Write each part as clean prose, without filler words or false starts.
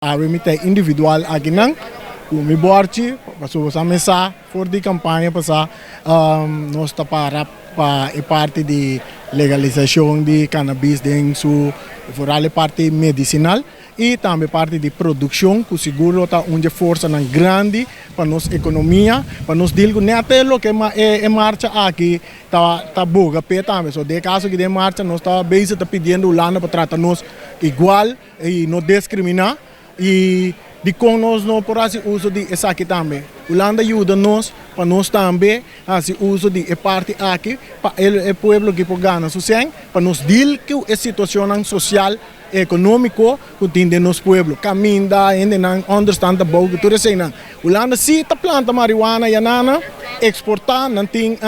Awe mi ta individual akinan ku mi bòrchi, pasobra bo sa mi sa for di kampaña pasá nos ta para pa e parti di legalisashon di cannabis den su foral e parti medisinal i tambe parti di produkshon ku sigur lo ta un dje forsanan grandi pa nos ekonomia, pa nos deal ku nèt e loke e marcha aki ta boga p'e tambe. So den e kaso aki den e marcha nos ta bezig ta pidiendo Hulanda pa trata nos igual. I no diskriminá i dikon nos no por hasi uso di esaki tambe. Hulanda yuda nos pa nos tambe hasi uso di e parti aki pa e pueblo aki por gana su sèn pa nos deal ku e situashonnan sosial i ekonómiko ku tin den nos pueblo. Kaminda hendenan ònderstan ta bou ku tur eseinan. Hulanda si ta planta marihuana i anana eksportá, nan tin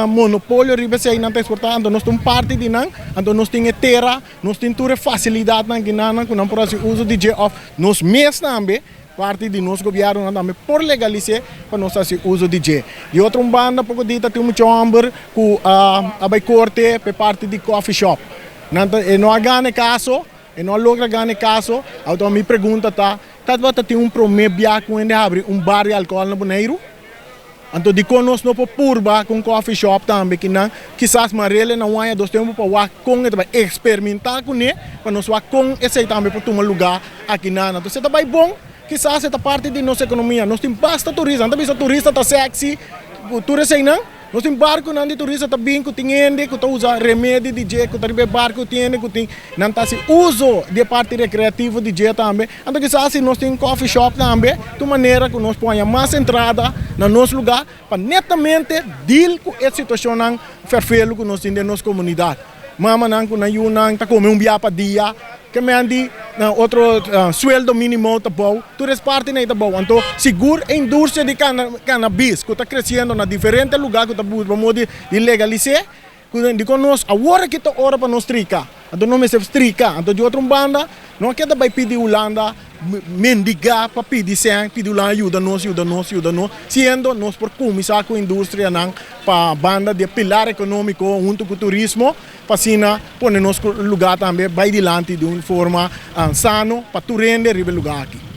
monopolio riba esei, nan ta eksportá, anto nos ta un parti di nan, anto nos tin e tera. Nos tin tur e facilidadnan kinanan cu nan por haci uso di dje of nos mes tambe, parti di nos gobiernonan tambe por legalis'é pa nos haci uso di dje. Di otro un banda poco di ta tin un mucha homber cu a bay corte p'e parti di coffee shop. Nan ta, e no a gana e caso, e no a logra gana e caso. Awor mi pregunta ta, tabata tin un prome bia cu hende habri un bar di alcohol na Boneiru? Anto dikon nos no por purba ku un coffee shop tambe ki nan kisas marele na un aña dos tempu pa wak kon e ta bai eksperimenta kuné pa nos wak kon esei tambe por tuma lugá aki nan. Anto si e ta bai bon kisas e ta parti di nos ekonomia. Nos tin basta turista. Nan ta bisa turista ta sexy ku tur eseinan. Nos tin barkunan di turista ta bin ku tin hende ku ta usa remedi di dje ku ta riba e barku tin hende ku tin nan ta hasi uso di e parti rekreativo di dje tambe. Anto kisas si nos tin coffee shop tambe ta un manera ku nos por haña mas entrada na nos lugá pa netamente deal ku e situashonnan ferfelu ku nos tin den nos komunidat. Mamanan ku nan yunan ta kome un bia pa dia, ke men di nan otro sueldo minimo ta bou, tur es partinan ei ta bou. Anto sigur e industria di cannabis ku ta kresiendo na diferente lugá ku ta busba modo di legalis'é, Ku dikon nos awor aki ta ora pa nos trika? Anto nos mester trika. Anto di otro un banda, no a keda bai pidi Hulanda mendigá pa pidi sèn, pidi Hulanda yuda nos, yuda nos, yuda nos, siendo nos por kuminsá ku industrianan pa banda di e pilar ekonómiko huntu ku turismo, pa asina pone nos lugá tambe bai dilanti di un forma sano pa tur hende riba e lugá aki.